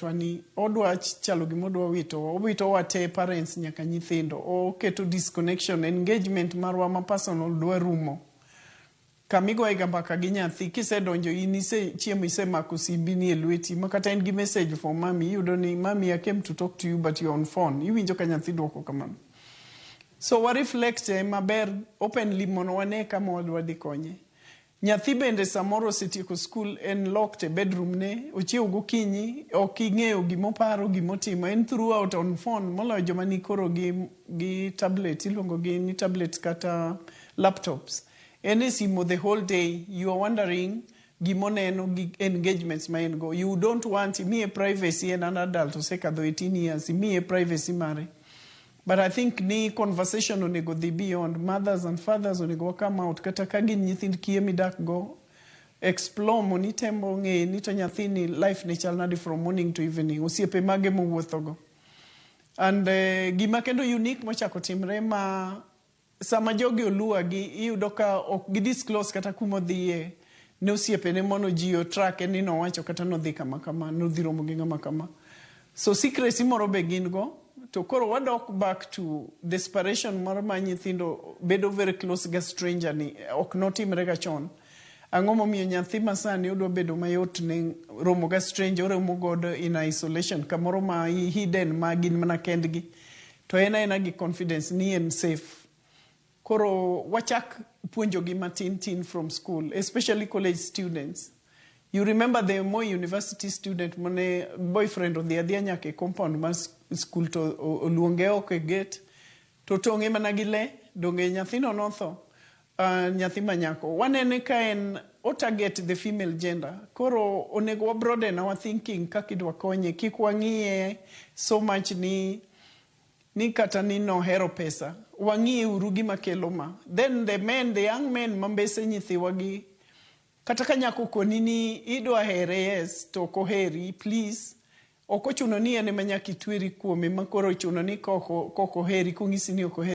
internetwa ni odwa chalo gima odwa wito, owito wa te, parents nyaka nyithindo. Oketo disconnection, engagement marwa ma personal dwa rumo. Kamigoye ga mbaka gi nyathi, kisedonjo in isechiemo, isemako simbi ni e lweti, ma kata en gi message for mami, iyudo ni, "Mami, I came to talk to you, but you're on phone." Iwinjo ka nyathi dwoko kamano. So wa reflect maber openly mondo wane kama wadwa dhi konye. Nyathi bende samoro osetieko school, en locked e bedroom ne, ochiew gokinyi, ok ing'eyo gimoparo, gimotimo, en throughout on phone, moloyo joma ni koro gi tablet, iluongo gi ni tablet kata laptops. En e simo the whole day. You are wondering gimoneno gi engagements ma en go. You don't want, imiye privacy, en an adult, osekadho 18 years, imiye privacy mare. But I think ni conversation onego dhi beyond mothers and fathers, onego wa come out, kata ka gin nyithind kiye midak go, explore mondo itembo ng'e ni to nyathini life ne chal nade from morning to evening, osiepe mage mowuothogo. And gima kendo unique mochako timre ma sama jogi oluwagi, iyudo ka ok gi disclose kata kumodhiye ne osiepene mondo ji otrack ni nowacho kata nodhi kama kama, nodhi romo gi ng'ama kama. So secrecy moro be gin go. To koro wadok back to desperation moro ma nyithindo bedo very close ga stranger ni ok notimre ga chon. Ang'o momiyo nyathi masani odwa bedo mayot ne romo ga stranger, oromo godo in isolation kamoro ma hidden, ma gin mana kendgi, to en aena gi confidence ni en safe? Koro wachak puonjogi matin tin from school, especially college students. You remember the Moi University student mane boyfriend odhi adhiya nyaka e compound mar school to oluonge oko e gate to tong'e mana gi le, donge nyathino notho? Nyathi manyako wanene ka en o target the female gender. Koro onego wa broaden our thinking kaka idwa konye, kik wang'iye so much ni kata ni nohero pesa. Wang'iye uru gima kelo ma. Then the men, the young men mambese nyithiwa gi, kata ka nyako koni ni idwa here, yes, to ok oheri, please, ok ochuno ni en ema nyaka itweri kuome, ma koro ochuno ni kok oheri, kong'isi ni ok oheri.